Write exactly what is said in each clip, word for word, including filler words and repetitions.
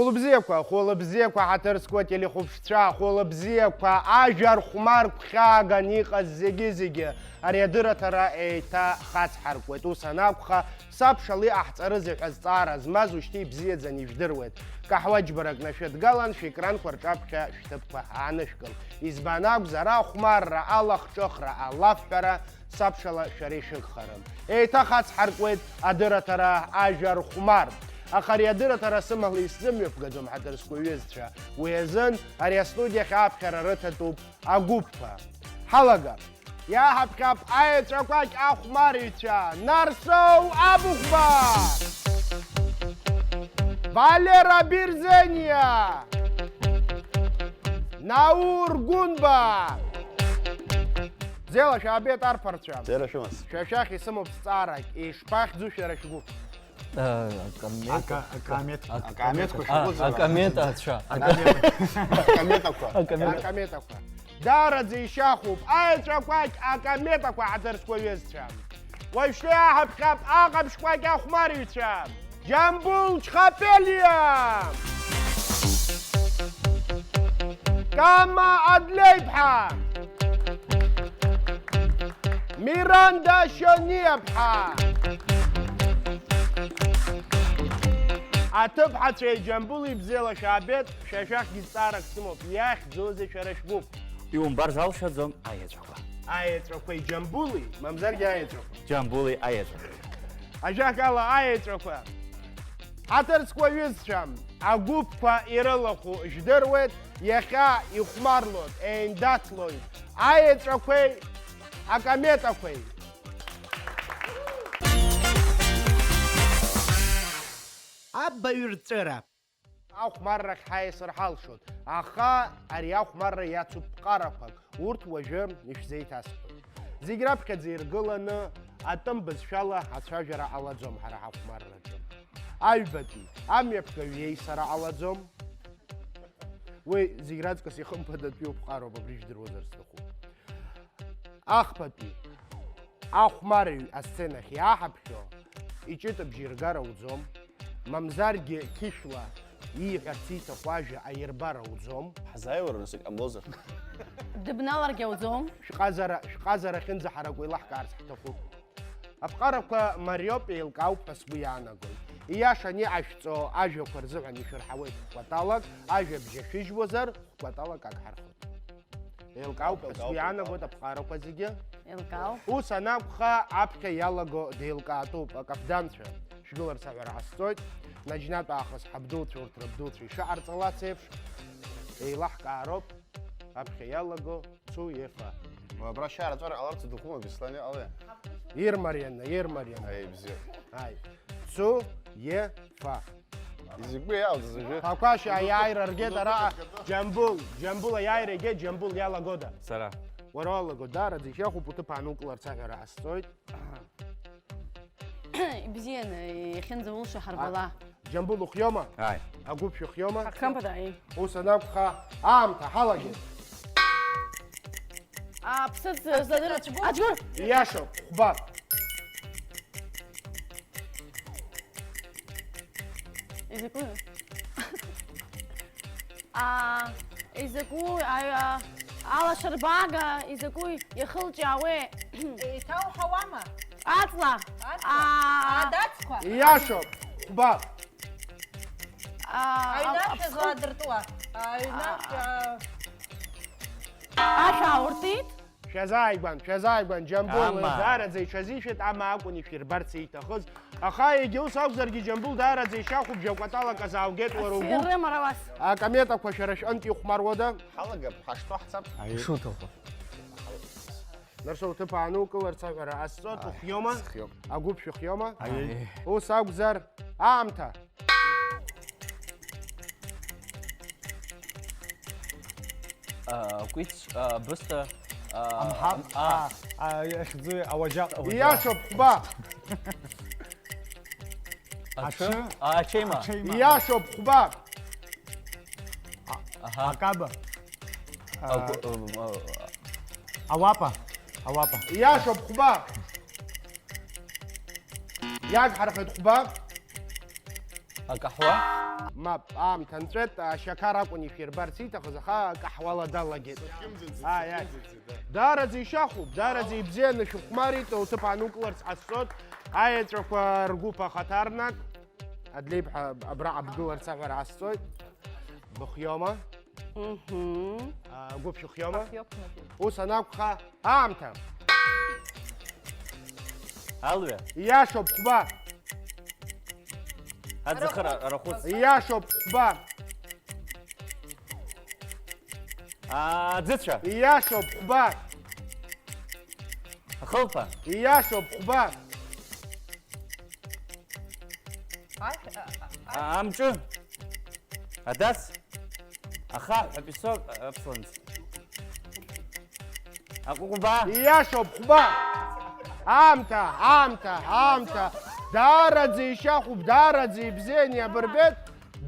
Хәылбзиақәа, хәылбзиақәа, ҳаҭыр зқәу ателехәаԥшцәа, хәылбзиақәа, ажәа рхәмарқәа хьааган иҟаз зегьы-зегьы ари адырраҭара еиҭа хацҳаркуеит. Ус анакәха, сабшала иҟаҳҵарызеи ҳәа зҵаара змаз ушьҭа ибзиаӡаны ижәдыруеит. Каҳуа џьбарак нашәыдгалан, шәекранқәа рҿаԥхьа шәҭыԥқәа аанышәкыл. Избан акәзар, ахәмарра, алахҿыхра, алафҳәара, сабшала шәара ишәыгхарым. Еиҭа хацҳаркуеит адырраҭара ажәа рхәмар. Аха ари адырраҭара сымала исзымҩаԥгаӡом, ҳаҭыр зқәу ҩызцәа. Уи азын ари астудиахь аԥхьара рыҭатәуп агәыԥқәа. Ҳалагап. Иаҳаԥхьап аеҵәақәагь ахәмарыҩцәа, Нарсоу Абыхәба, Валера Бирзениа, Наур Гәынба. Бзиала шәаабеит, арԥарцәа. Бзиара шәымаз. Шәа шәахь исымоуп зҵаарак, ишԥахьӡу шәара шәгәыԥ? Э, акамета. Ака-, акаметка. Ак-, акаметқәа а, шәгәыҵала. Акаметацәа. Акаметақәа. Акаметақәа. Акаметақәа. Даараӡа ишьахәуп аеҵәақәагь акаметақәа, ҳаҭыр зқәу ҩызцәа. Уажәшьҭа иаҳаԥхьап аҟаԥшьқәагь ахәмарыҩцәа. Џьамбул Чхапелиа! Кама Адлеиԥҳа! Миранда Шьониаԥҳа! Аҭыԥҳацәеи Џьамбули, бзиала шәаабеит, шәа шәахьгьы зҵаарак сымоуп, иахьӡузеи шәара шәгәыԥ? Иумбар залшаӡом аеҵәақәа. Аеҵәақәеи Џьамбули, мамзаргьы аеҵәақәа. Џьамбули аеҵәақәа. Ажәакала, аеҵәақәа. Ҳаҭыр зқәу ҩызцәа, агәыԥқәа ирылахәу жәдыруеит, иахьа ихәмарлоит, еиндаҭлоит аеҵәақәеи акаметақәеи. Абаҩрҵәыра. Ахәмаррахь ҳаиасыр ҳалшоит, аха ари ахәмарра иацуп ԥҟарақәак, урҭ уажәы ишәзеиҭасҳәоит. Зегь раԥхьаӡа иргыланы атәым бызшәала ацәажәара ҟалаӡом ҳара ҳахәмарраҿы. Аҩбатәи, амҩаԥгаҩ иеисара ҟалаӡом. Уи зегь раҵкыс ихымԥадатәиу ԥҟароуп, абри жәдыруазар сҭахуп. Ахԥатәи, ахәмарыҩ асценахь иааҳаԥхьо, иҷыт абжьы иргар ауӡом, мамзаргьы қьышәла ииҳәарц ииҭаху ажәа аирбар ауӡом. Ҳзааиуара насык ҟамлозар? Дыбналаргьы ауӡом. Шәҟазара, шәҟазара ахьынӡаҳараку еилаҳкаарц ҳҭахуп. Аԥҟарақәа мариоуп, еилкаауп ҳәа сгәы иаанагоит. Ииашаны иҟашәҵо ажәақәа рзыҳәан ишәырҳауеит хә-кәаталак, ажәабжь ашәыжьуазар, хә-кәаталак агҳархоит. Еилкаауп ҳәа сгәы иаанагоит аԥҟарақәа зегьы. Еилкаауп. Ус анакәха, аԥхьа иалаго деилкаатәуп, акаԥданцәа. Шәгыларц аҳәара ҟасҵоит. Наџьнатә аахыс ҳабдуцәа урҭ рабдуцәа ишыҟарҵалац еиԥш, еилаҳкаароуп аԥхьа иалаго цу ефа. Абра ашьараҵәара ҟаларц духума, Беслан, иҟалеи? Ирмарианы, ирмарианы. Аи, бзиа. Аи. Цу ефа. Изакәи иалҵыз уажәы? Ԥақәашь аиааира ргеит араҟа. Џьамбул, Џьамбул аиааира игеит, Џьамбул иалагода? Сара. Уара уалаго, даараӡа ишьахәуп, уҭыԥ аанукыларц аҳәара ҟасҵоит. Ибзианы, иахьынӡаулшо ҳарбала. А, Џьамбул ухиома? Ааи. Агәыԥ шәыхиома? Хымԥада, ааи. Ус анакәха, аамҭа ҳалагеит. Аԥсыӡ задыр-, Аӡгәыр! Иашоуп, хәба. Изакәи? А, изакәи? А, а, алашарбага, изакәи? Иахылҿиаауеи? Еиҭауҳауама? Аҵла. Аҵла. А, адацқәа. Иашоуп, хәба. А, аҩнашә а, зладыртуа. Аҩнашә, а, а, ашә аауртит? Шәазааигәан, шәазааигәан, Џьамбул, Ама. Даараӡа иҽазишәеит, ама акәын ишәирбарц ииҭахыз. Аха егьа ус акәзаргьы, Џьамбул даараӡа ишьахәуп, жәа-кәаталак азааугеит уара угәы. Сирымарауаз. Акаметақәа шәара шәҟынтә ихәмаруада? Ҳалагап, ҳашьҭоу ҳцап. Аиеи. Ишуҭаху. Нарсоу, уҭыԥ аанукыларц аҳәара ҟасҵоит, Аи, ухиома? Схиоуп. Агәыԥ шәыхиома? Аиеи. Ус акәзар, аамҭа. А, кәиц, а, бысҭа, а, Амҳаԥ, а, а, а, иахьӡуи, ауаџьаҟ, ауаџьаҟ. Ииашоуп, хәба. Аҽы? Аҽы? А, ачеима. Ачеима. Ииашоуп, хәба. А, аҳа. Акаба. А, агу-, м, а, ауапа. Ауапа. Ииашоуп, хәба. Иагҳархеит, хәба. Акаҳуа? Мап, аамҭа нҵәеит, ашьақар акәын ишәирбарц ииҭахыз, аха акаҳуала далагеит. Ааи, ааи. Даараӡа ишьахәуп, даараӡа ибзианы шәыхәмарит, уҭыԥ аанукыларц ҟасҵоит. Аеҵәақәа ргәыԥ ахаҭарнак, Адлеиԥҳа абра абгыларц аҳәара ҟасҵоит. Быхиома? Мгм. А, гәыԥ шәыхиома? Ус анакәха, аамҭа. Алҩа. Ииашоуп, хәба. Аӡахара арахәыц. Ииашоуп, хәба. Аӡыцәа. Ииашоуп, хәба. Ахылԥа. Ииашоуп, хәба. А, амҿы. Адас. Ахаҳә, апесок, аԥсланц. Аҟәҟәба. Ииашоуп, хәба. Аамҭа, аамҭа, аамҭа. Даараӡа ишьахәуп, даараӡа ибзиан иабырбеит.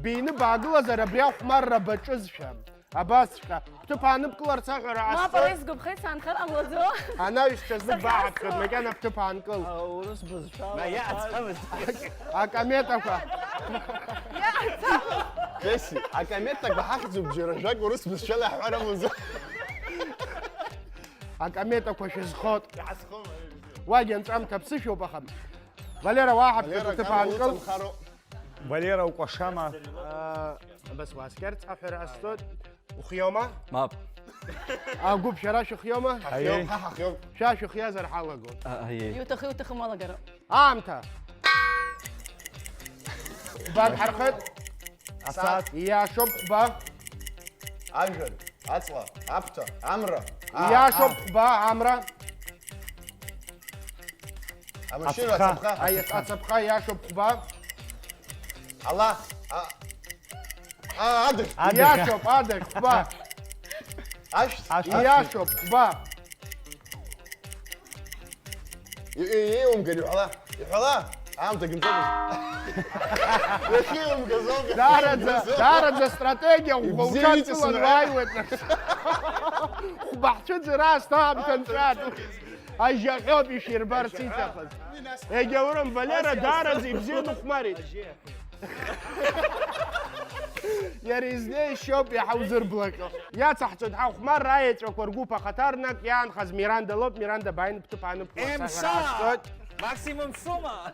Бины баагылазар абри ахәмарра баҿызшәа. Абасҵәҟьа. Бҭыԥ ааныбкыларц аҳәара Мап, ҟасҵоит. ара исгәаԥхеит, саанхар ҟамлаӡо. Анаҩс ҽазнык баҳаԥхьоит, макьана бҭыԥ аанкыл. Урыс бызшәала. Ма иаацамызт. Акометақәа. Кеси, акометақәа ҳахьӡуп џьара жәак урыс бызшәала иаҳҳәар амуӡа. Акометақәа шәызхот. Уагь анҵәамҭа ԥсышәоуп, аха. Валера, уаҳаԥхьаӡа уҭыԥ аанкыл. Валера укәашама? Абас уааскьарц аҳәара ҟасҵоит. Ухиома? Мап. Агәыԥ шәара шәыхиома? Ҳахиоуп, ҳа ҳахиоуп. Шәа шәыхиазар ҳалагоит. Аиеи. Иуҭахи, иуҭахым уалагароуп. Аамҭа. Хәбак ҳархеит. Асааҭ. Ииашоуп, хәба. Ажәҩан, аҵла, аԥҭа, амра. Аа, Ииашоуп, аа. Хәба, амра. Амашьына, Ацаԥха. ацаԥха. Аиаҵә ацаԥха, ииашоуп, хәба. Ала. А, а, адыхь. Адыхь. Ииашоуп, адыхь, хәба. Ашәҭ. Ашәҭ. Ииашоуп, хәба. И- и- Иумгар, иҳәала. Иҳәала. Аамҭа гынҵәамызт. Иахьиумгаз ауп. Даараӡа, даараӡа стратегиа ӷәӷәа Ибзиа уҽадкылан иҵасны. Уааиуеит. Хәба ҳцәыӡыр аасҭа аамҭа нҵәатәуп. Ажьаҳәоуп иширбарц иҭахыз. Егьаурым, Валера даараӡа ибзианы ухәмарит. Иара изнеишьоуп иаҳа узырблаҟьо. Иацаҳҵоит ҳахәмарра аеҵәақәа ргәыԥ ахаҭарнак иаанхаз Миранда лоуп. Миранда, бааины бҭыԥ ааныбкылар саҳәара ҟасҵоит. Максимум сума.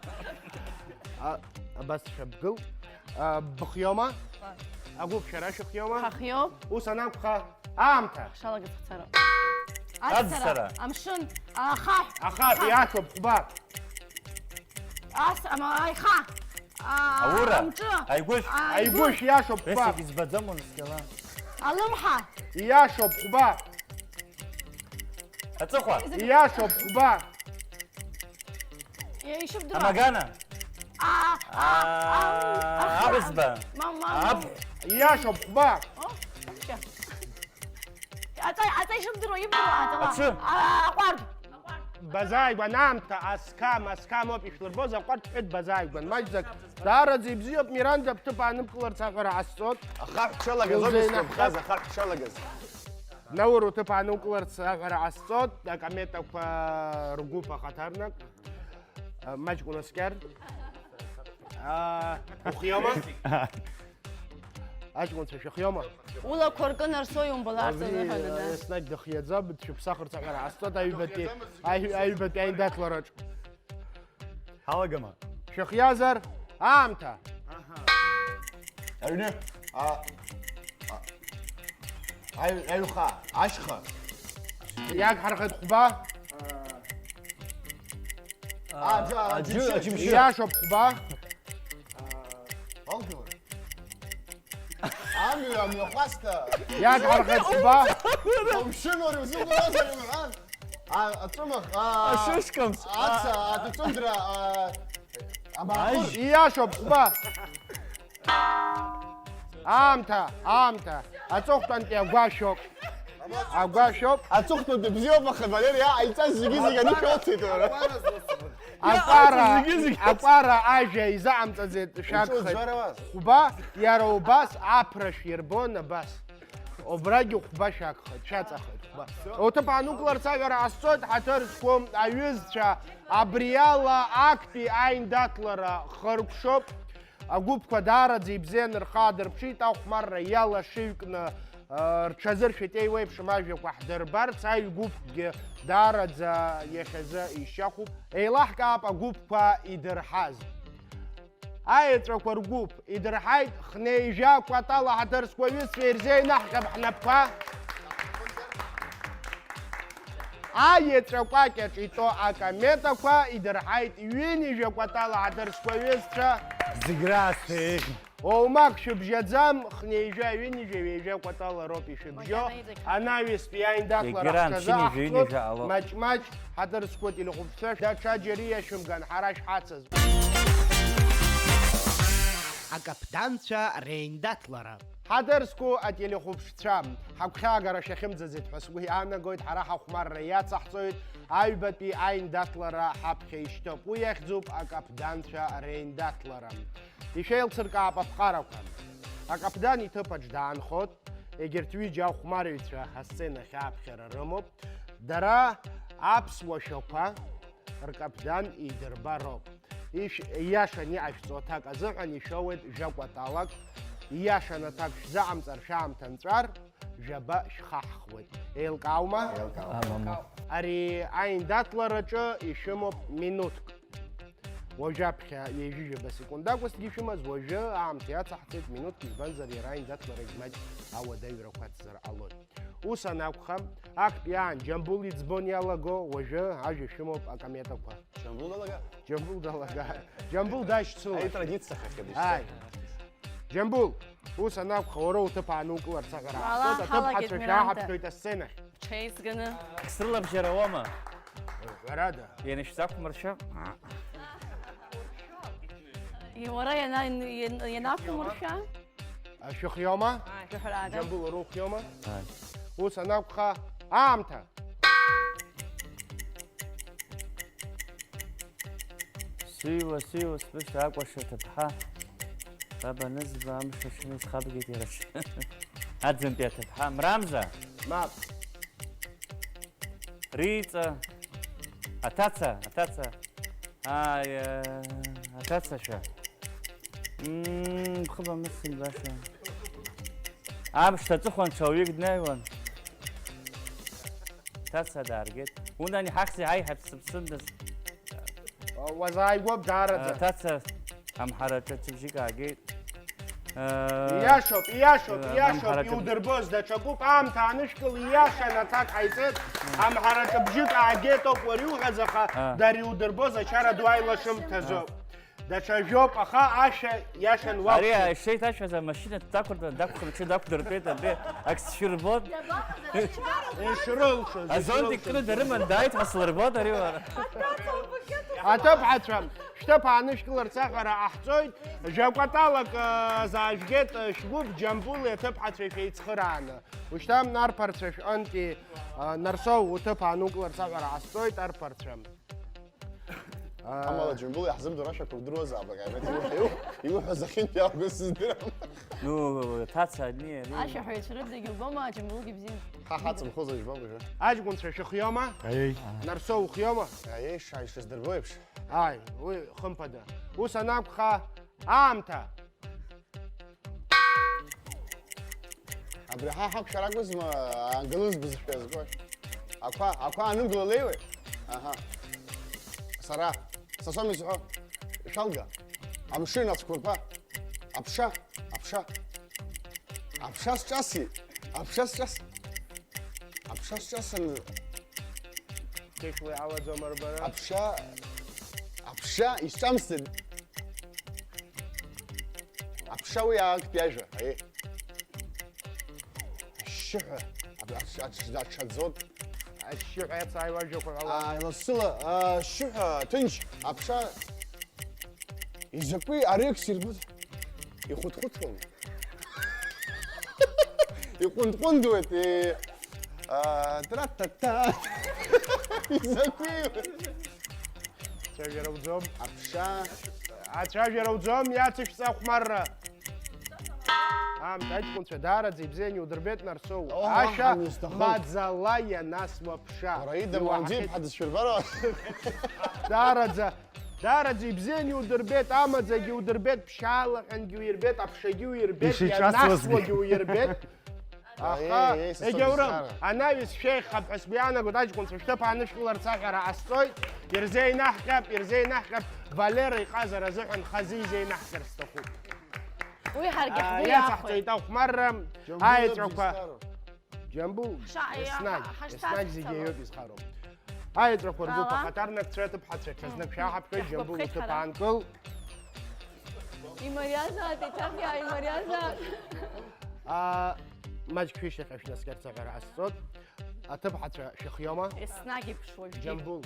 А, абас шәабгыл. А, быхиома? Агәыԥ шәара шәыхиома? Ҳахиоуп. Ус анакәха, аамҭа. Шалагаз хцароуп. Ацара. Амшын. Ахаҳә. Ахаҳә иашоуп, хәба. Ас, ама, аиха. А, Аура. Амҿы. Аигәышә. А, Аигәышә иашоуп, хәба. Бесик избаӡом унаскьала. Алымҳа. Иашоуп, хәба. Аҵыхәа. Иашоуп, хәба. Ишыбдыруа. Амагана. А, а, а, Аҳәызба. Мама. Аб. Иашоуп, хәба. О, аԥшьа. Аҵа, аҵа ишыбдыруа, ибдыруа аҵала. Аҽы. А, аҟәардә. Базааигәан аамҭа, асқам, асқам ауп ишәлырбоз, аҟәардә ҳәыт базааигәан. Маҷӡак даараӡа ибзиоуп, Миранда бҭыԥ ааныбкыларц аҳәара ҟасҵоит. Ахаҳә шалагаз ауп Иузеинахәап. Исҭахаз, ахаҳә шалагаз. Наур уҭыԥ аанукыларц аҳәара ҟасҵоит, акометақәа ргәыԥ ахаҭарнак. А, маҷк унаскьар. А, ухиома? Аҷкәынцәа шәыхиома? Улақәа ркы нарсо иумбаларц азыҳәан, да. Еснагь дыхиаӡам, дшәыԥсахырц аҳәара ҟасҵоит аҩбатәи, аҩ-, аҩбатәи аиндаҭлараҿ. Ҳалагама? Шәыхиазар, аамҭа. Аҩны. А, а, аҩ-, аҩха, ашьха. Иагҳархеит хәба. А, џьа-, Аџьы-, џьымшьы. аџьымшьы. Иашоуп хәба. Алгылар. Амҩа, амҩахәасҭа. Иагҳархеит хәба. Амшын уара узыҟалазар, Имран? А, аҵәымӷ, а, Ашышкамс. Аца, атыҵәындра, а, амаахыр. Иашоуп хәба. Аамҭа, аамҭа. Аҵыхәтәантәи агәашәоуп. Агәашәоуп. Аҵыхәтәантәи бзиоуп, аха Валери иааиҵаз зегьы-зегьы анышәоуцеит уара. Акәара, зегьы-зегьы. Акәара ажәа изаамҵаӡеит, шәагхеит. Уара уаз. Хәба, иара убас аԥра шәирбон абас. Убрагьы хәба шәагхеит, шәаҵахеит хәба. Уҭыԥ аанукыларц аҳәара ҟасҵоит, ҳаҭыр зқәым аҩызцәа, абри ала актәи аиндаҭлара хыркәшоуп. Агәыԥқәа даараӡа ибзианы рхы аадырԥшит, ахәмарра иалашыҩкны, э, рҽазыршәеит, еиуеиԥшым ажәақәа ҳдырбарц, аҩ гәыԥкгьы даараӡа иахьазы ишьахәуп. Еилаҳкаап агәыԥқәа идырҳаз. Аеҵәақәа ргәыԥ идырҳаит, хнеижәа кәатала ҳаҭыр зқәу аҩызцәа ирзеинаҳҟьап ҳнапқәа. Аеҵәа кәакьаҿ итәоу акаметақәа идырҳаит ҩынҩажәа кәатала ҳаҭыр зқәу аҩызцәа. Зегь раасҭа еиӷьын. Оумак шәыбжьаӡам, хнеижәа, ҩынҩажәа, ҩажәа кәатала роуп ишәыбжьо. Макьана иҵегь. Анаҩстәи аиндаҭлара егьыран ҳҽазы ԥшьынҩажәа, аҳцәоит, ҩынҩажәа ало. Маҷ-маҷ ҳаҭыр зқәу ателехәаԥшцәа даҽаџьара иашәымган, ҳара шәҳацыз. Акаԥданцәа реиндаҭлара. Ҳаҭыр зқәу ателехәаԥшцәа, ҳагәхьаагара шәахьымӡаӡеит ҳәа сгәы иаанагоит, ҳара ҳахәмарра иацаҳҵоит, аҩбатәи аиндаҭлара ҳаԥхьа ишьҭоуп. Уи иахьӡуп акаԥданцәа реиндаҭлара. Ишәеилцыркаап аԥҟарақәа. Акаԥдан иҭыԥаҿ даанхот, егьырҭ ҩыџьа ахәмарыҩцәа асценахь ааԥхьара рымоуп. Дара аԥсуа шәақәа ркаԥдан идырбароуп. Ишә-, ииашаны иҟашәҵо аҭак азыҳәан ишәоуеит жәа кәаталак. Ииашаны аҭак шәзыҟамҵар, шәаамҭа нҵәар, жәаба шәхаҳхуеит. Еилкааума? Еилкаауп. Амама. Ари аиндаҭлараҿы ишәымоуп минуҭк. Уажәаԥхьа ҩажәижәаба секунд акәысҭгьы шәымаз, уажәы аамҭа иацаҳҵеит минуҭк, избанзар иара аиндаҭларагь маҷ ауадаҩрақәа ацзар ҟалоит. Ус анакәха, актәи аан Џьамбул иӡбон иалаго, уажәы ажәа шәымоуп акаметақәа. Џьамбул далага? Џьамбул далага. Џьамбул дашьцылашт. Аи, традициахахьеит ишьҭоу. Ааи. Џьамбул, ус анакәха, уара уҭыԥ аанукыларц аҳәара ҟасҵоит, ҳалагеит, аҭыԥҳацәа Миранда. Шәааҳаԥхьоит асценахь. Ҽеизганы. Ҳсрылабжьара уоума? Ҳәарада. Ианышәзақәмыршәа. Иа-, уара иана-, иан-, ианақәмыршәа? Шәыхиома? Шәыҳәарада. Џьамбул, уара ухиома? Ааи. Ус анакәха, аамҭа! Сыҩуа, сыҩуа, сбышьҭа акәашаҭыԥҳа. Баба нызба, амш аҽны исхабгеит иара аҽны. Аӡынтәи аҭыԥҳа. Мрамза! Мап. Риҵа. Аҭаца, аҭаца. Ааи, э, аҭацашәа. Мм, бхы бамысын, баша. Амшҭа аҵыхәан ҽа уаҩык днеиуан. Ҭаца дааргеит. Унан иҳахьзи ҳаиҳаб сыԥсындаз. Уазааигәоуп даараӡа. Ҭаца амҳараҿы ҽыбжьык аагеит. Ииашоуп, ииашоуп, э, ииашоуп, амҳараҿы иудырбоз даҽакуп, аамҭа аанышәкыл, ииашан аҭак ҟаиҵеит, амҳараҿы бжьык аагеит ауп уара иуҳәаз, аха, э, дара иудырбоз ачара ду аилашымҭазоуп. Даҽа жәоуп, аха ашәа иашан уақәшәеит. Ари ишеиҭашәаз амашьына дақәыртәан, дақәхырҽы дақәдыртәеит, абри ак сшәырбон. Ишрылшоз, азонтик ишрылшоз. Кны дарыман дааит ҳәа слырбон ари уара. Аҭыԥҳацәа, шәҭыԥ аанышәкыларц аҳәара ҟаҳҵоит. Жәа кәаталак, э, заажәгеит, э, шәгәыԥ Џьамбули аҭыԥҳацәеи шәеицхырааны. Ушьҭа арԥарцәа шәҟынтәи, э, Нарсоу уҭыԥ аанукыларц аҳәара ҟасҵоит, арԥарцәа. Амала, Џьамбул, иаҳзымдыруа ашәақәа удыруазаап, аҟаимаҭ, иуҳәа, иу-, иуҳәаз ахьынтә иааугаз сыздырам. Ну, ҭаца, не, не. Ашәаҳәаҩцәа рыдагьы убома, Џьамбулгьы бзиан. Ҳа ҳаҵымхозар, ижәбома, уажәы? Аҷкәынцәа шәыхиома? Аиеи. Нарсоу ухиома? Аиеи, шаи, шыздырбо еиԥш. Ааи, уи хымԥада. Ус анакәха, аамҭа! Абри ҳа ҳақәшәар акәызма, ангылыз бызшәа иазку? Ақәа, ақәа анымгыла леиуеи? Аҳа. Сара, са соума изҳәо? Шәалга. Амшын ацәқәырԥа. Аԥша, аԥша. Аԥша сҿаси, аԥша сҿас-, аԥша сҿасын. Ҭышәла иҟалаӡом рбара. Аԥша, аԥша исҿамсит. Аԥша уи актәи ажәа, аиеи. Ашьшьыҳәа, аҽ-, аҽ-, аҽаӡот. Ашьшьыҳәа иацааиуа ажәақәа ҟалап. Аа, лассы-ла, аа, ашьшьыҳәа, ҭынч, аԥша. Изакәи ари ак сирбоит. Ихәыҭхәыҭуама? Иҟәындҟәындуеит, е, аа, тра-та-та. Изакәи? Цәажәара уӡом. Аԥша. Ацәажәара уӡом, иацышәҵа ахәмарра. Аамҭа аҷкәынцәа даараӡа ибзиан иудырбеит, Нарсоу. О, ашәа ҳамисҭахын. Маӡала ианасуа ԥша. Уара ида иуаҳахьеит. Уанӡеиԥҳа дысшәырбароуп. Даараӡа Даараӡа ибзианы иудырбеит, амаӡагьы удырбеит, ԥшьаалаҟьангьы уирбеит, аԥшагьы уирбеит, Ишиҿасуазгьы. Ианасуагьы уирбеит. Аха, Еи, еи, са егьаурым, сыцәгьара. Анаҩс шәеиӷьхап ҳәа сгәы иаанагоит, аҷкәынцәа, шәҭыԥ аанышәкыларц аҳәара ҟасҵоит. Ирзеинаҳҟьап, ирзеинаҳҟьап, Валера иҟазара азыҳәан хазы изеинаҳкыр сҭахуп. Уи ҳаргьы А, ҳгәы иаахәеит. Иацаҳҵоит ахәмарра, Џьамбул аеҵәақәа. Иабжьысхароуп. Џьамбул, Ҳша-, еснагь, иаҳа-, еснагь зегьы ҳашьҭасҵалоит. Еиуеип изхароу. Аеҵәақәа ргәыԥ Ала? Ахаҭарнакцәа аҭыԥҳацәа ҽазнык шәаҳаԥхьоит, Џьамбул, иаҳгәаԥхеит уҭыԥ ҳара. Аанкыл. Имариазаат, иҭабиа, имариазаат. А, маҷк шәышьҭахь шәнаскьарц аҳәара ҟасҵоит. Аҭыԥҳацәа шәыхиома? Еснагь еиԥш уажәгьы. Џьамбул,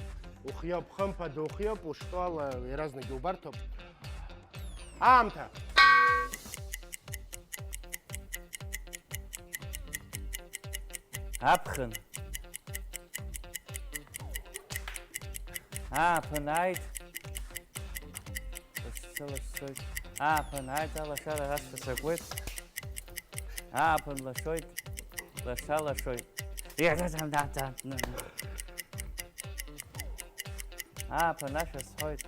ухиоуп, хымԥада ухиоуп, ушкол, а, иаразнак иубарҭоуп. Аамҭа. Аԥхын. Ааԥын ааит. Лашьцалашьцоит. Ааԥын ааит, алашара ацәа сакуеит. Ааԥын лашоит, лаша лашоит. Ааԥын ашәа сҳәоит.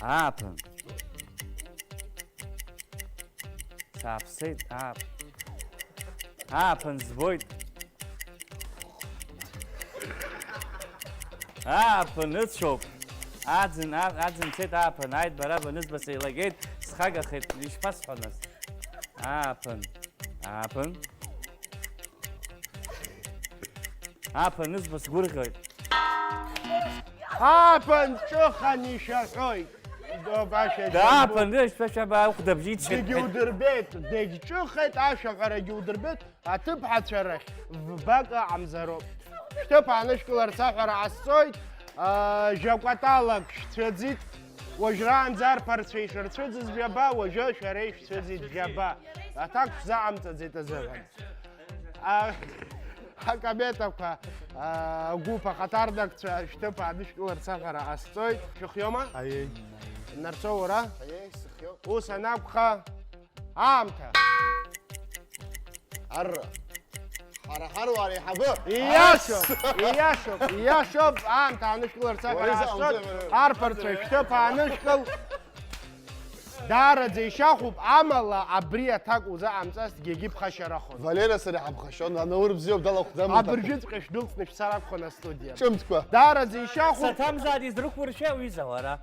Ааԥын. Сааԥсеит, аап-, ааԥын збоит. Ааԥын ыцәоуп. Аӡын, а-, аӡын цеит, ааԥын ааит, бара банызба сеилагеит, схагахеит, ишԥасҳәо нас? Ааԥын, ааԥын. Ааԥын ызба сгәырӷьоит. Ааԥын ҿыхан ишәаҳәоит. Баша, Дааԥын, ишәашәаба, ухәда бжьы ицәеит. Дегьудырбеит, дегьҿыхеит, ашәаҳәарагьы удырбеит, аҭыԥҳацәа рахь вбак ыҟамзароуп. Шәҭыԥ аанышәкыларц аҳәара ҟасҵоит, аа, жәакәаталак шәцәыӡит, уажәраанӡа арԥарцәа ишырцәыӡыз жәаба, уажәы шәара ишәцәыӡит жәаба. Аҭак шәзаҟамҵаӡеит азыҳәан. А, акаметақәа, а, агәыԥ ахаҭарнакцәа шәҭыԥ аанышәкыларц аҳәара ҟасҵоит. Шәыхиома? Аиеи. Нарцәоу, уара? Аиеи, сыхиоуп. Ус анакәха, аамҭа. Арра. Ҳара ҳаруаа реиҳабы. Ииашоуп, Ас! Ииашоуп, ииашоуп, аамҭа аанышәкыларц аҳәара Уаҩы ҟасҵоит. заҟамҵеи, уара? Арԥарцәа шәҭыԥ аанышәкыл. Даараӡа ишьахәуп, амала абри аҭак узаҟамҵазҭгьы егьи ԥхашьарахон. Валера сара ҳаԥхашьон, анаур бзиоуп, далахәӡам. Абыржәыҵәҟьа шәдәылҵны шәцар акәхон астудиа. Ҿымҭкәа. Даараӡа ишьахәуп. Саҭамзааит изрықәуршәа уи завара.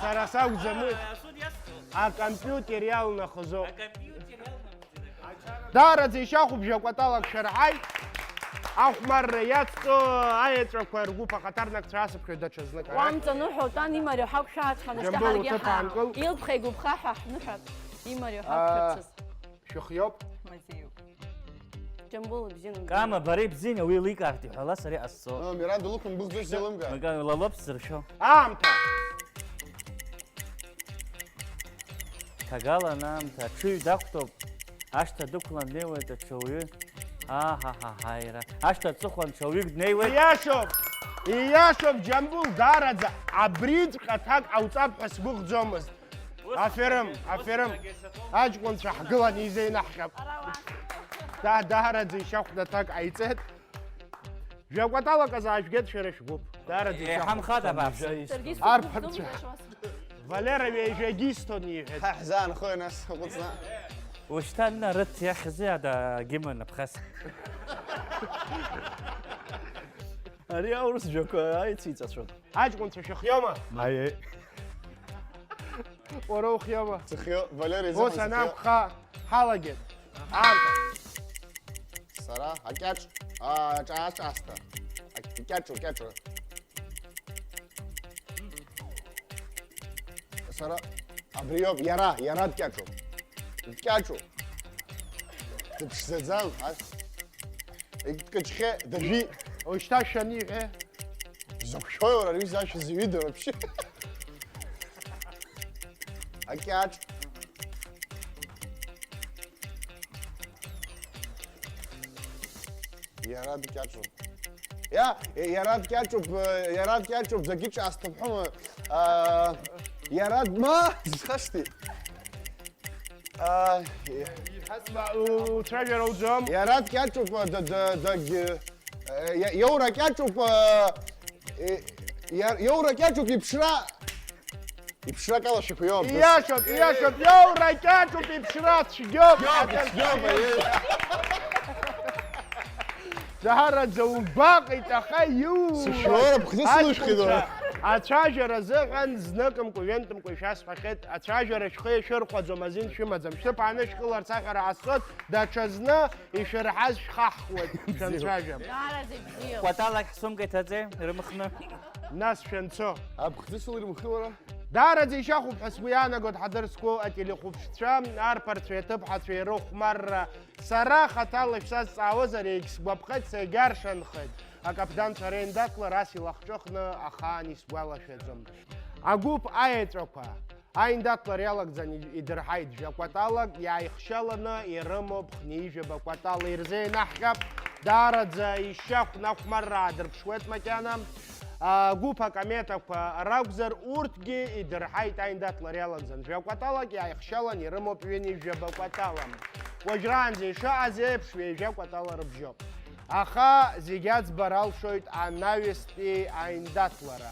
Сара сакәӡамызт. Акомпиутер иалнахызоуп. Даараӡа ишьахәуп жәакәаталак шәарҳаит. Ахәмарра иацҵо аеҵәақәа ргәыԥ ахаҭарнакцәа асыԥхьоит даҽазнык. Уа мҵаныҳәа утәан, имариоу ҳақәшәааҵәҟьаны Џьамбул, шьҭа ҳаргьы уҭыԥ ҳа-, аанкыл. Илԥха игәыԥха ҳәа ҳныҳәап, имариоу Аа, ҳақәшәацыз. Шәыхиоуп. Мазеиуп. Џьамбул ибзианы Кама, бара ибзианы уи ликаарҭ иҳәала сара иҟасҵо. Ы, Миранда лықәымгәыӷӡоз илымгар. Мага, лалоуп сзыршәо. Аамҭа! Ҭагалан аамҭа, аҽыҩ дақәтәоуп, ашҭа дықәлан днеиуеит аҽауаҩы. Аҳаҳаҳаира. Ашҭа аҵыхәан ҽауҩык днеиуеит. Ииашоуп! Ииашоуп, Џьамбул, даараӡа абриҵәҟьа аҭак ҟауҵап ҳәа сгәыӷӡомызт. Аферым, аферым. Аҷкәынцәа ҳгылан изеинаҳҟьап. Да, даараӡа ишьахәда аҭак ҟаиҵеит. Жәакәаталак азаажәгеит шәара шәгәыԥ. Даараӡа Еиҳа ишьахәда. Мхада бааԥсы. Саргьы Арԥарцәа. Сықәӡом. Валера ҩажәагьы исҭон иҳәеит. Ҳа ҳзаанхои нас, уҟәыҵны? Ушьҭа нна рыҭ иахьзи ада гимн аԥхас. Ари аурыс жәақәа аициҵацәон. Аҷкәынцәа шәыхиома? Аиеи. Уара ухиома? Сыхио, Валери Ус изыҳәан сыхио. Анакәха, ҳалагеит. Аамҭа. Сара акьаҿ, а, ҿааҿаасҭа. Акьаҿу, кьаҿу. Сара абриоуп, иара, иара дкьаҿуп. Дкьаҿуп. Дыԥшӡаӡам, ас. Егьдкаҷхьеит, дажәит. Ушьҭа шәаниҳәа. Закә шәои, уара, ари зашәа зҩыда вообще? Акьаҿ. Иара дкьаҿуп. Иа-, иара дкьаҿуп, иара дкьаҿуп, закьыҿ аасҭыԥҳәома? Аа, иара дма, зхашҭи? Аа, и-, Уцәажәара уӡом. Иара дкьаҿуп, да, да, дагь-, э, иа-, иоура кьаҿуп, э, э, иа-, иоура кьаҿуп иԥшра. Иԥшра калашәақәа иоуп, нас. Ииашоуп, ииашоуп, иоура кьаҿуп иԥшра, цәгьоуп. Цәгьоуп, цәгьоуп, аиеи. Даараӡа убаҟеит, аха иу-, Сышәоура, ԥхӡы сылышәхит, уара. Ацәажәара азыҳәан зныкымкәа, ҩынтәымкәа ишәасҳәахьеит, ацәажәара шәхы иашәырхәаӡом, азин шәымаӡам. Шәҭыԥ аанышәкыларц аҳәара ҟасҵоит, даҽазны ишәырҳаз шәхаҳхуеит, шәанцәажәа. Даараӡа ибзиоуп. Кәаталак ҳсумка иҭаӡеи, рымхны? Нас шәанцо. Аԥхӡы сылырмхи, уара? Даараӡа ишьахәуп ҳәа сгәы иаанагоит, ҳадыр зқәу ателехәаԥшцәа, арԥарцәеи аҭыԥҳацәеи рыхәмарра. Сара хаҭала шәсазҵаауазар, егьсгәаԥхеит, сагьаршанхеит. Акаԥданцәа реиндаҭлара ас илахҿыхны ахаан исгәалашәаӡом. Агәыԥ аеҵәақәа аиндаҭлара иалагӡан идырҳаит жәа-кәаталак, иааихшьаланы ирымоуп хнеижәаба кәатала ирзеинаҳҟьап. Даараӡа ишьахә нахәмарра аадырԥшуеит макьана. Агәыԥ акометақәа ракәзар, урҭгьы идырҳаит аиндаҭлара иалагӡан. Жәа-кәаталак иааихшьалан ирымоуп ҩынҩажәаба кәатала. Уажәраанӡа ишыҟаз еиԥш, ҩажәа кәатала рыбжьоуп. Аха зегь аӡбара алшоит анаҩстәи аиндаҭлара.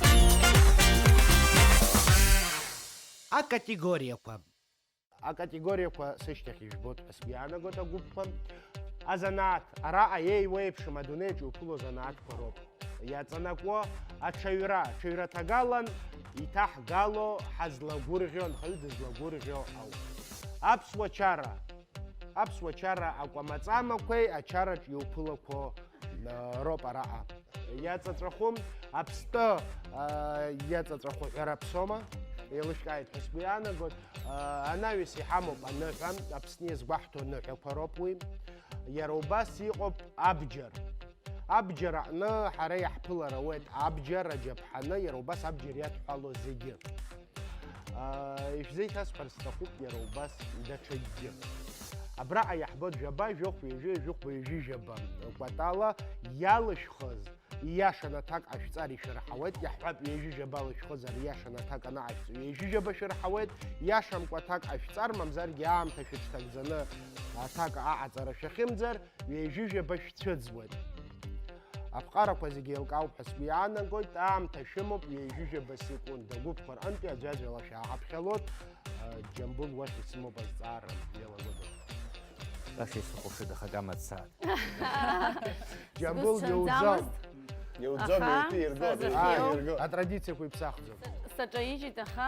Акатегориақәа. Акатегориақәа сышьҭахь ижәбоит ҳәа сгәы иаанагоит агәыԥқәа. Азанааҭ, араҟа еиуеиԥшым адунеиаҿ иуԥыло занааҭқәа роуп. Иаҵанакуа аҽаҩра, аҽаҩраҭагалан иҭаҳгало ҳазлагәырӷьо, анхаҩы дызлагәырӷьо ауп. Аԥсуа чара, аԥсуа чара акәамаҵамақәеи ачараҿ иуԥылақәо роуп араҟа иаҵаҵәаху. Аԥстәы, а, иаҵаҵәаху ҳәара аԥсома, еилышәкааит ҳәа сгәы иаанагоит. А, анаҩс иҳамоуп аныҳәа, Аԥсны иазгәаҳҭо аныҳәақәа роуп уи. Иара убас иҟоуп абџьар. Абџьар аҟны ҳара иаҳԥылар ауеит абџьар аџьаԥҳаны, иара убас абџьар иадҳәалоу зегьы. Аа, ишәзеиҭасҳәар сҭахуп иара убас даҽакгьы. Абраҟа иаҳбоит жәаба, жәохә, ҩажәи, жәохә, ҩажәи жәаба кәатала иалышәхыз, ииашаны аҭак ҟашәҵар ишәырҳауеит, иаҳҳәап, ҩажәи жәабала шәхызар, ииашаны аҭак анаҟашәҵо, ҩажәи жәаба шәырҳауеит, ииашамкәа аҭак ҟашәҵар, мамзаргьы аамҭа шәыҽҭагӡаны аҭак аҟаҵара шәахьымӡар, ҩажәи жәаба шәцәыӡуеит. Аԥҟарақәа зегьы еилкаауп ҳәа сгәы иаанагоит, аамҭа шәымоуп, ҩажәи жәаба секунда. Агәыԥқәа рҟынтәи аӡәаӡәала шәааҳаԥхьалоит. Џьамбул, уахь исымоуп азҵаара иалагәыдоуп. Баша исыхәаԥшит, аха акама дцааит. Џьамбул, сгәы иуӡом. Сцәамӡамызт. Иуӡом, аха еиҭа иргоит, сазыхиоуп. Еиҭа иргоит. Атрадициақәа иԥсахӡом. Саҿаижьит, аха.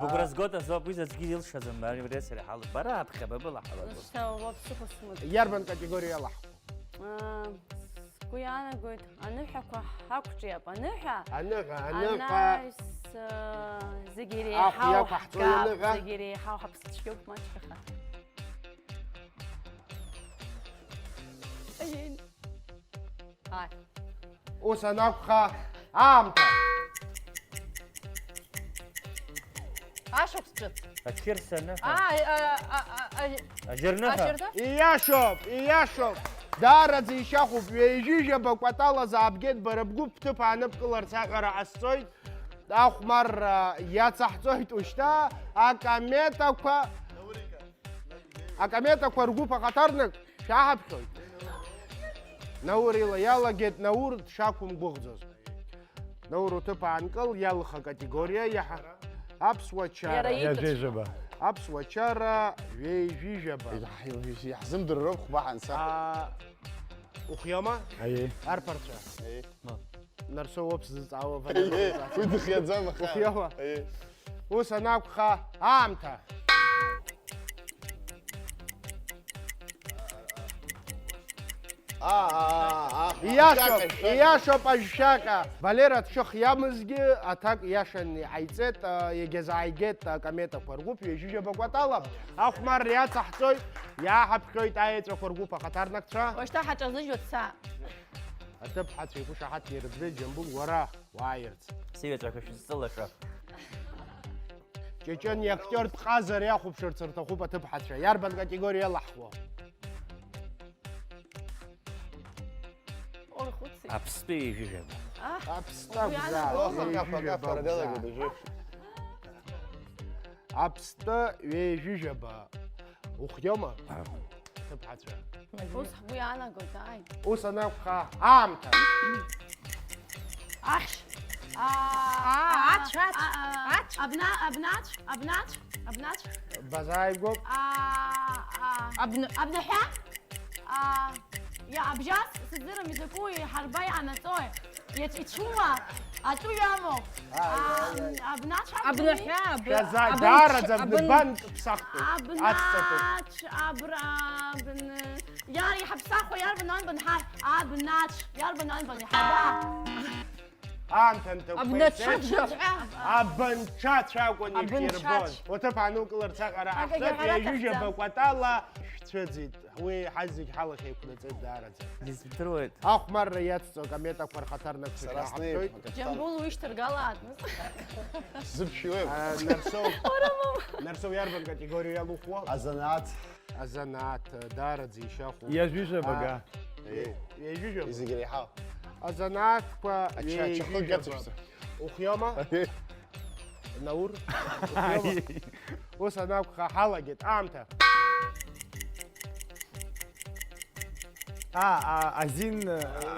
Быгәра згоит, азоуп, уи аӡәгьы илшаӡом, ари сареи ҳалбара аԥхьа быбла ҳалатәоуп. Шьҭа уа бсыхәа смыӡ. Иарбан категориа иалаҳху? Аа, сгәы иаанагоит, аныҳәақәа ҳақәҿиап. Аныҳәа? Аныҳәа, аныҳәа. Анаҩс, аа, зегь ахә иреиҳау иақәаҳҵои ҳгап, аныҳәа? Зегь иреиҳау ҳаԥсцәгьоуп маҷк аха. Аиеи. Ааи. Ус анакәха, аамҭа. Ашықәс ҿыц. Ақьырсаны. Аа, а, а, а, а, Аџьарныҳәа. Аџьарда? Ииашоуп, ииашоуп. Даараӡа ишьахәуп, ҩажәи жәаба кәатала заабгеит бара бгәы бҭыԥ ааныбкыларц аҳәара ҟасҵоит. Ахәмарра иацаҳҵоит ушьҭа, акометақәа. Акометақәа ргәыԥ ахаҭарнак шәаҳаԥхьоит. Наур ила иалагеит, Наур дшақәымгәыӷӡоз. Наур уҭыԥ аанкыл, иалха акатегориа иаҳа-, аԥсуа чара. Иара ииҭ-, ҩажәи жәаба. Аԥсуа чара, ҩажәи жәаба. Иаҳ-, иаҳзымдырроуп хәба ҳанца. Аа, ухиома? Аиеи. Арԥарцәа. Аиеи. Нарсоу уоуп сзыҵаауа, Валера. Аиеи, уи дыхиаӡам, аха. Ухиома? Аиеи. Ус анакәха, аамҭа. Аа, аа, аа, аа. Ииашоуп, ажәшьаҟа, ииашоуп ажәшьаҟа. Валера дшыхиамызгьы, аҭак ииашаны иҟаиҵеит, а, иагьазааигеит, а, акометақәа ргәыԥ, ҩажәи жәаба кәатала. Ахәмарра иацаҳҵоит, иааҳаԥхьоит аеҵәақәа ргәыԥ ахаҭарнакцәа. Уажәшьҭа ҳаҿазыжьуа дца. Аҭыԥҳацәа иҟәышаҳаҭны ирыӡбеит, Џьамбул, уара уааирц. Сыҩаҵәақәа шәызҵылаша. Ҷыҷын иактиортә ҟазара иахәаԥшырц рҭахуп аҭыԥҳацәа. Иарбан категориа иалаҳхуа? Ой, хәыци. Аԥстәи ҩажәи жәаба. Аҳ, аԥстәы угәы акәзаап, иаанагома? Ҩажәи жәаба акәзаап. Аԥстәы ҩажәи жәаба. Ухиома? Аа. ҭыԥҳацәа. Ус ҳгәы иаанагоит, ааи. Ус анакәха, аамҭа. Ахьшь. Аа, ацә, ацә, ацә. Абна-, абнацә, абнацә, абнацә. Базааигәоуп. Аа, аа. Абны. Абнаҳәа? Аа, иа, абжьас сыздырам изакәу иҳарба иҟанаҵои. Иац-, ицәума? Атәы ҩамоуп. Ааи, ааи, ааи. Абнацә акәӡами? Абнаҳәа, аб-, Шәаза, абынцә-, даараӡа абын-, бнбанк ԥсахтәуп. Ацҵатәуп. Абнач, абра, абны. Иара иҳаԥсахуа иарбан анбан ҳаҳ? Абнач, иарбан анбан иҳаба? Аамҭа нҭакәа Абнач. ицеит. Абынҽацәа акәын Абынҽацә. ишәирбон. Уҭыԥ аанукыларц аҟара Акагьы ҳахьӡоит, ҳәара ҩажәижәаба аҭахӡам. кәатала шәцәыӡит. Уи ҳазегь ҳалахь еиқәнаҵеит даараӡа. Издыруеит. Ахәмарра иацҵо акометақәа рхаҭарнакцәа Сара шәаҳаԥхьоит. снеип. Џьамбул уишьҭаргалааит. Сзыԥшьуеи? А, Нарсоу, Нарсоу иарбан категориа иалухуа? Азанааҭ. Азанааҭ, даараӡа ишьахәуп. Ҩажәижәабага. Ҩажәижәаба. Изегь реиҳау. Азанааҭқәа Ача-, ачахы ҩажәижәаба. гацыԥсы. Ухиома? Наур? Ухиома? Ус анакәха, ҳалагеит. Аамҭа. А, а, азин,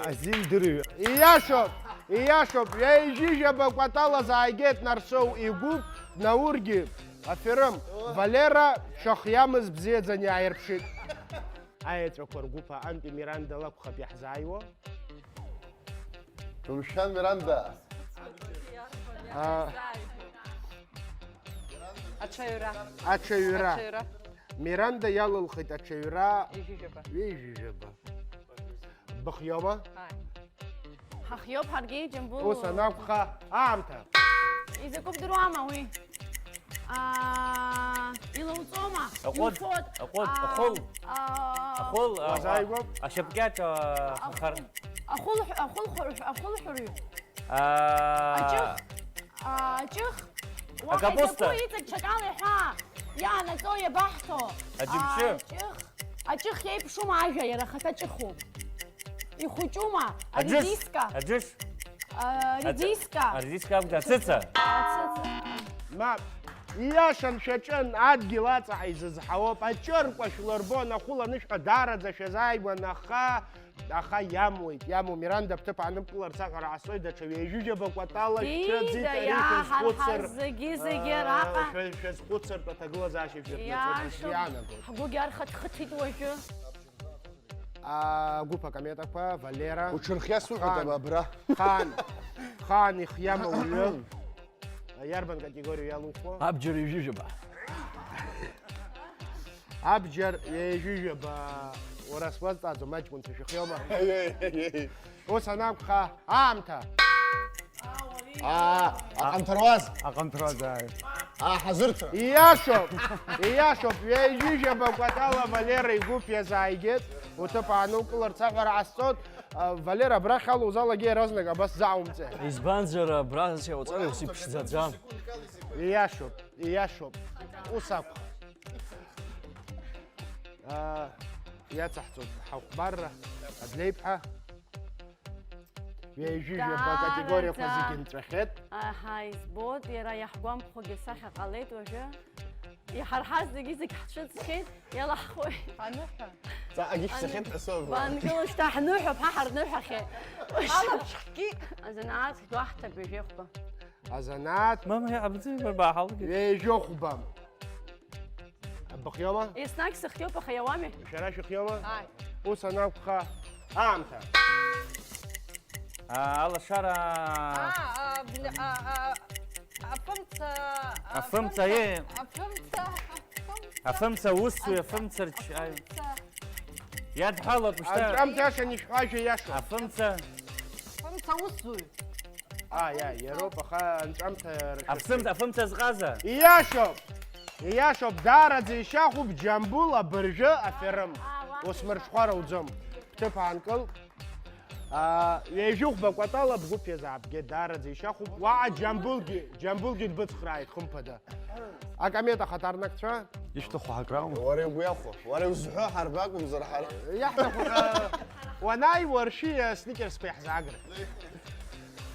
азин дырҩ. Ииашоуп, ииашоуп. Ҩажәижәаба кәатала зааигеит Нарсоу игәыԥ, Наургьы, аферым. Валера шьахиамыз бзиаӡаны иааирԥшит. Аеҵәақәа ргәыԥ аҟынтәи Миранда лакәхап иаҳзааиуа. Умшәан, Миранда. А, Аҽаҩра. аҽаҩра. Аҽаҩра. Миранда иалылхит аҽаҩра. Ҩажәижәаба. Ҩажәижәаба. Быхиома? Ааи. Ҳахиоуп ҳаргьы, Џьамбул. Ус анакәха, аамҭа. Изакәу бдыруама уи? Аа, илауҵома? Аҟәыд, Иуфот? аҟәыд, Аа, ахәыл. Аа, Ахәыл, а, Уазааигәоуп? ашьапкьаҿ, а, хар. Ахәыл, ахәылҳәа-, ахәылҳәаҩ, ахәылҳәаҩ. А, Аҷых. А, аҷых. Уаҳа Акапуста. изакәу иҵегь ҽакала иҳәа. Иаанаҵо иабаҳҭо? Аџьымшьы. Аҷых. Аҷых иеиԥшума ажәа, иара ахаҭа ҷыхуп. Ихәыҷума? Аџьыш. Аредиска. Аџьыш. А, редиска. Аредиска акәӡам, ацыца. Ацыца. Мап, ииашан шәаҿын, адгьыл аҵаҟа изызҳауоуп, аҷыркәашә лырбон, ахәыл анышәҳәа даараӡа шәазааигәан, аха, аха иамуит, иамуит, Миранда бҭыԥ ааныбкыларц аҳәара ҟасҵоит, даҽа ҩажәижәаба кәатала шәцәыӡит, Дида, ари иаҳа шәазхәыцыр, ҳазегьы, зегьы аа, араҟа. шәа-, шәазхәыцыртә аҭагылазаашьа шәзырнаҵоит, Иашоуп. иаанагоит. Ҳгәы иархаҭхыҭит уажәы. Агәыԥ акометақәа, Валера. Уҽырхиа суҳәоит Хан. Абра. Хан. Хан ихиама уҩы. Иарбан категориа иалухуа? Абџьар ҩажәижәаба. Абџьар ҩажәижәаба. Уара суазҵааӡом, аҷкәынцәа шәыхиома? Ус анакәха, аамҭа. Аа, аҟанҭаруаз. Аҟанҭаруаз, ааи. Аа, ҳазырҭа. Ииашоуп, ииашоуп, ҩажәижәаба кәатала Валера игәыԥ иазааигеит, уҭыԥ аанукыларц аҳәара ҟасҵоит. А, Валера, абрахь ала узалагеи иаразнак абас заумҵе. Избанзар, абра сеиуҵар ус иԥшӡаӡам. Ииашоуп, ииашоуп. Ус акәхап. А, иацаҳҵоит ҳахәмарра, адлеиԥҳа. Ҩажәижәаба Даараӡа. Акатегориақәа зегьы нҵәахьеит. Аҳа, избоит, иара иаҳгәамԥхогьы асахьа ҟалеит уажәы. Иҳарҳаз зегьы-зегь ҳцәыӡхьеит, иалаҳхуеит. Аныҳәа. Ҵаҟагьы шәцахьеит ҳәа соума? Бангыл шьҭа ҳныҳәоуп, ҳа ҳарныҳәахьеит. Алаԥшхгьы. Азанааҭ жәаҳҭап ҩажәихәба. Азанааҭ Мама, я абзиабара баҳалгеит. ҩажәохәба. Быхиома? Еснагь сыхиоуп, аха иауами? Шәара шәыхиома? Ааи. Ус анакәха, аамҭа. А, алашара. А, а, бн-, а, а, афымца, Афымца, е. Афымца, Афымца усуи, афымца рч-, аи. афымца, Иадҳәалоуп, шьҭа. Анҵәамҭа иашан ишәҳәо ажәа иашоуп. Афымца. афымца усуҩ. А, иа, иароуп, аха анҵәамҭа рашәа. Афымца, афымца зҟаза. Ииашоуп! Ииашоуп, даараӡа ишьахәуп Џьамбул абыржәы аферым. Усмырҽхәар ауӡом. Бҭыԥ аанкыл. А, ҩажәихәба кәатала бгәыԥ иазаабгеит, даараӡа ишьахәуп. Уаҟа Џьамбулгьы, Џьамбулгьы дбыцхрааит, хымԥада. Акомета ахаҭарнакцәа. Ишәҭаху ҳакраума? Уара игәы иахәо, уара иузҳәо ҳарбакәымзар ҳара. Иаҳҭаху ҳәа, уанааи уаршьи асникерсқәа иаҳзаагра.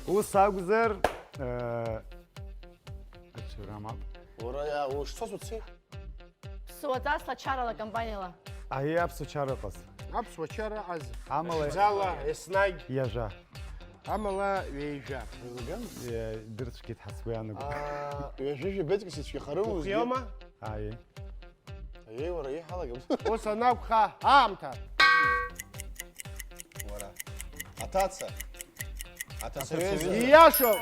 Ус акәзар, э, ацәара мап. Уара иа-, ушцоз уцеи? Ԥсуаҵас лачарала кампаниала. Аиеи, аԥсуа чара ыҟаз. Аԥсуа чара ыҟаз. Амала Хьӡала, еснагь. Иажәа. Амала ҩажәа. Еи, дырцәгьеит ҳәа сгәы иаанагоит. Аа, ҩажәи жәабеиҵкыс ицәгьахарым узгьы. Ухиоума? Аиеи. Аиеи, уара, иҳалагам. Ус анакәха, аамҭа. Уара. Аҭаца. Аҭаца иҩыза. Ииашоуп.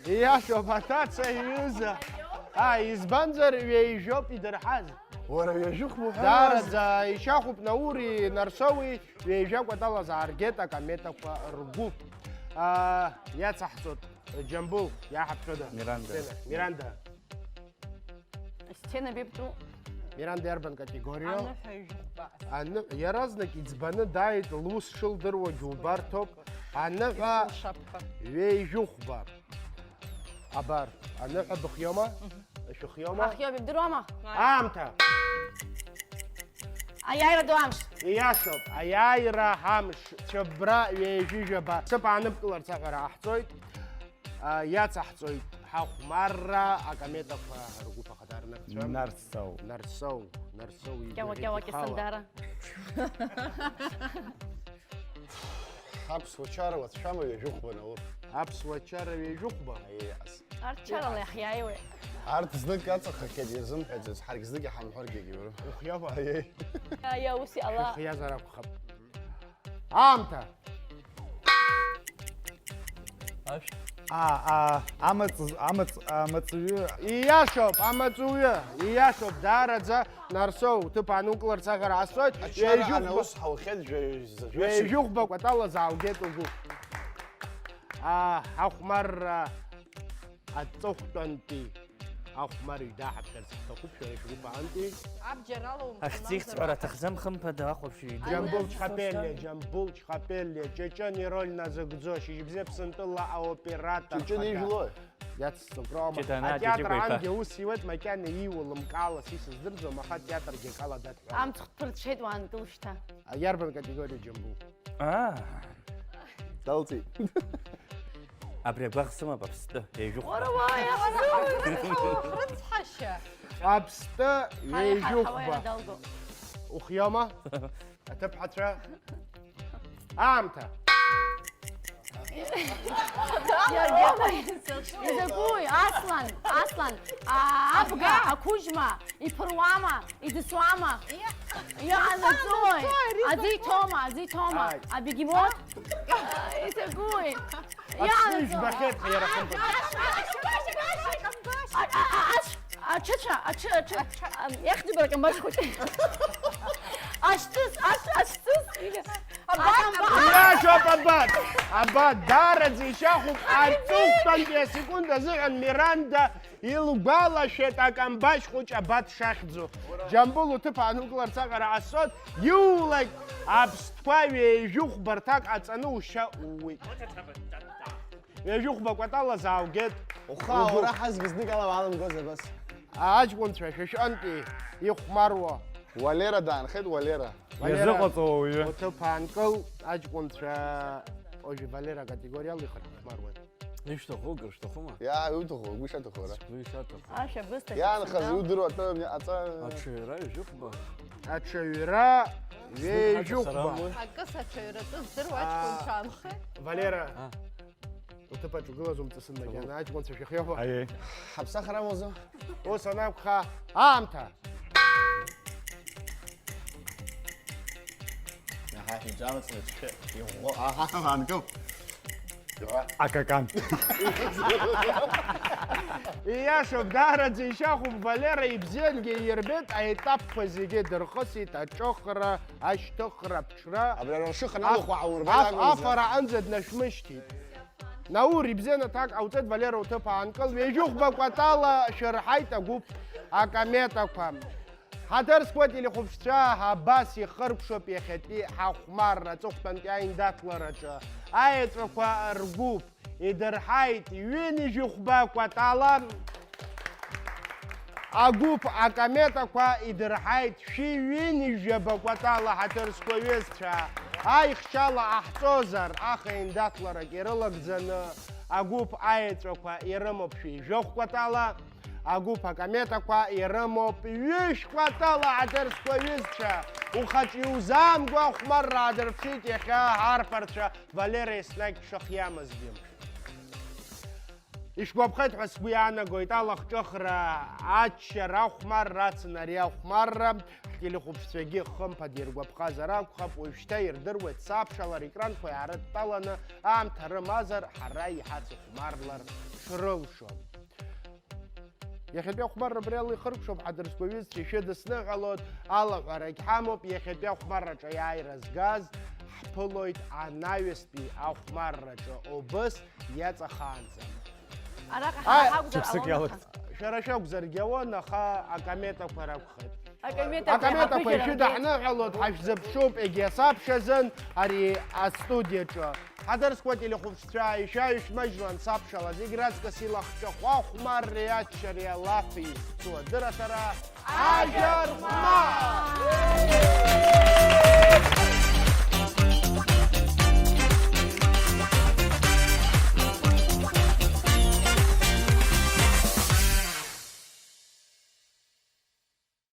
Ииашоуп, аҭаца иҩыза. А, избанзар, ҩажәоуп идырҳаз. Уара ҩажәихәба уҳәарыз? Даараӡа ишьахәуп Наури Нарсоуи, ҩажәа кәатала зааргеит акометақәа ргәыԥ. Аа, иацаҳҵоит Џьамбул, иаҳаԥхьода? Миранда. Сцена. Миранда. Асцена беиԥду. Миранда иарбан категориоу? Аныҳәа ҩажәихәба. Аны-, иаразнак иӡбаны дааит, лус шылдыруагьы убарҭоуп. Аныҳәа Ишапка. Ҩажәихәба. Абар, аныҳәа быхиома? Мгм. Шәыхиома? Ахиоуп, ибдыруама? Аамҭа. Аиааира ду амш. Ииашоуп, аиааира ҳамш, Цәыббра ҩажәи жәаба. Сыԥ ааныбкыларц аҳәара ҟаҳҵоит. А, иацаҳҵоит ҳахәмарра акометақәа ргәыԥ ахаҭарнакцәа. Нарсоу. Нарсоу, Нарсоу Кьаууа, кьаууа, идухала. Кьасандара. Аԥсуа чара уацәшәама, ҩажәихәба, Наур? Аԥсуа чара ҩажәихәба? Аиеи, ас. Арҭ чарала иаҳиааиуеит. Арҭ знык аҵахахьеит, ирзымҳәаӡац, ҳаргь знык иҳамҳәаргьы егьаурым. Ухиоума? Аиеи. Аиа, ус иҟала. Шәыхиазар акәхап. Аамҭа. Ашә. А, а, амаҵ-, амаҵ-, амаҵуҩы. Ииашоуп, амаҵуҩы. Ииашоуп, даараӡа, Нарсоу, уҭыԥ аанукыларц аҳәара ҟасҵоит. Ачара ҩажәихәба-, анаус ҳаухьеит, жәа-, жәа-, жәа-, ҩажәихәба кәатала зааугеит угәы. А, ахәмарра. Аҵыхәтәантәи ахәмарҩ даҳаԥхьарц ҳҭахуп шәара шәгәыԥ аҟынтәи. Абџьар ала умҵанамзар. Ахьӡ ихьӡҳәара аҭахӡам, хымԥада, ахәаԥшҩы идыруеит. Џьамбул Чхапелиа, Џьамбул Чхапелиа, Ҷыҷын ироль назыгӡо, Шьыжьбзиа Ԥсынтәыла аоператор Ҷыҷын хада. Ижәлои? Иацысҵоит, Рома. Ҷыдана Атеатр Ҷыҷыкәа иԥа. Ангьы ус иуеит, макьана ииулымкаалас исыздырӡом, аха атеатргьы акала даҭәҳәалоуп. Амцхә ԥырҽхьеит уаантыл шьҭа. Иарбан категориа Џьамбул? Аа. Далҵит. Абри агәаӷ сымап, аԥстәы, ҩажәихәба. Уара уааи, ахзы, рыцҳа, рыцҳашьа. Аԥстәы, ҳаи, ҳаи, ҩажәихәба. Ҳауа иара далго. Ухиома? Аҭыԥҳацәа. Аамҭа. Изакәи, Аслан, Аслан, а, абга, ақәыжьма, иԥыруама, идысуама? Иҟанаҵои? Аӡы иҭоума, аӡы иҭоума? Ааи. Абегемот? Изакәи? Аԥсны иаанагӡо. Ижәбахьеит, иара хымԥада. Аҽыцәа, аҽы, аҽы, ам, иахьӡуп акамбашь хәыҷы. Ашьтыз, аш-, ашьтыз. Абат, абат. Иашоуп, абат. Абат, даараӡа ишьахәуп, аҵыхәтәантәи асекунд азыҳәан Миранда илгәалашәеит акамбашь хәыҷ абат шахьӡу. Џьамбул уҭыԥ аанукыларц аҟара ҟасҵоит, иулак аԥстәқәа ҩажәихәба рҭак аҵаны ушьа ууеит. Ҩажәихәба кәатала зааугеит. Уха, угәы. Уара ҳазгьы зныкала уаламгозар абас. Аҷкәынцәа шәа шәҟынтәи ихәмаруа. Валера даанхеит, Валера. Валера, иазыҟаҵо ауаҩы. Уҭыԥ аанкыл, аҷкәынцәа, ожәи Валера акатегориала ихырхәмаруеит. Ишәҭаху, акыр шәҭахума? Иа, иуҭаху, угәы ишаҭаху, ара. Сгәы ишаҭаху. Ашәа бысҭахьеит. Иаанхаз сынтәа. Иудыруа атәы, аҵа. Аҽаҩра ҩажәихәба. Аҽаҩра ҩажәихәба. Акыс аҽаҩратәы здыруа аҷкәынцәа аанхеит. Валера. А. Уҭыԥ аҿы угылаз умҵысын макьана, аҷкәынцәа шәыхиоума? Аиеи. Ҳаԥсахыр амоузеи? Ус анакәха, аамҭа! Аҳа, иҿамыцны цәшәы, иӷәӷәо, аҳа, аангыл! Акакан. Ииашоуп, даараӡа ишьахәуп, Валера ибзиангьы иирбеит, аетапқәа зегьы дырхысит, аҿыхра, ашьҭыхра, аԥҽра. Абри ара ршыхан аф-, алахәы ҳаурбеит аф-, акәымзар. Афара аҟынӡа днашәмышьҭит. Наур, ибзианы аҭак ҟауҵеит, Валера, уҭыԥ аанкыл, ҩажәихәба кәатала шәырҳаит агәыԥ акометақәа. Ҳаҭыр зқәу ателехәаԥшцәа абас ихыркәшоуп иахьатәи ҳахәмарра аҵыхәтәантәи аиндаҭлараҿы аеҵәақәа ргәыԥ идырҳаит ҩынҩажәихәба кәатала. Агәыԥ акометақәа идырҳаит шәи ҩынҩажәаба кәатала ҳаҭыр зқәу аҩызцәа. Аихшьала ҟаҳҵозар, аха еиндаҭларак ирылагӡаны агәыԥ аеҵәақәа ирымоуп шәи жәохә кәатала, Агәыԥ акометақәа ирымоуп ҩышә кәатала, ҳаҭыр зқәу аҩызцәа. Ухаҿ иузаамго ахәмарра аадырԥшит иахьа ҳарԥарцәа Валера еснагь дшахиамызгьы. Ишәгәаԥхеит ҳәа сгәы иаанагоит алахҿыхра, аччара, ахәмарра ацын ари ахәмарра. Ҳтелехәаԥшцәагьы хымԥада иргәаԥхазар акәхап, уажәшьҭа ирдыруеит сабшалар, екранқәа иаарыдтәаланы аамҭа рымазар, ҳара иҳацыхәмарлар шрылшо. Иахьатәи ахәмарра абри ала ихыркәшоуп, ҳаҭыр зқәу аҩызцәа, ишәыдысныҳәалоит, алаҳәарагь ҳамоуп, иахьатәи ахәмарраҿы аиааира згаз ҳԥылоит анаҩстәи ахәмарраҿы, убыс иаҵахаанӡа. Араҟа Аи, ҳара ҳакәзар шықәсык ҟалон, иалырт. Аха. Шәара шәакәзаргьы ауан, аха акометақәа ракәхеит. Акометақәа Акометақәа иҳаԥыжьаратәы. Ишәыдаҳныҳәалоит, ҳашәзыԥшуп егьи асабшазын ари астудиаҿы. Ҳаҭыр зқәу ателехәаԥшцәа, ишәаҩ-шәмаҷлан сабшала зегь раҵкыс илахҿыху ахәмарреи аччареи алафи зцу адырраҭара Ажәа рхәмар!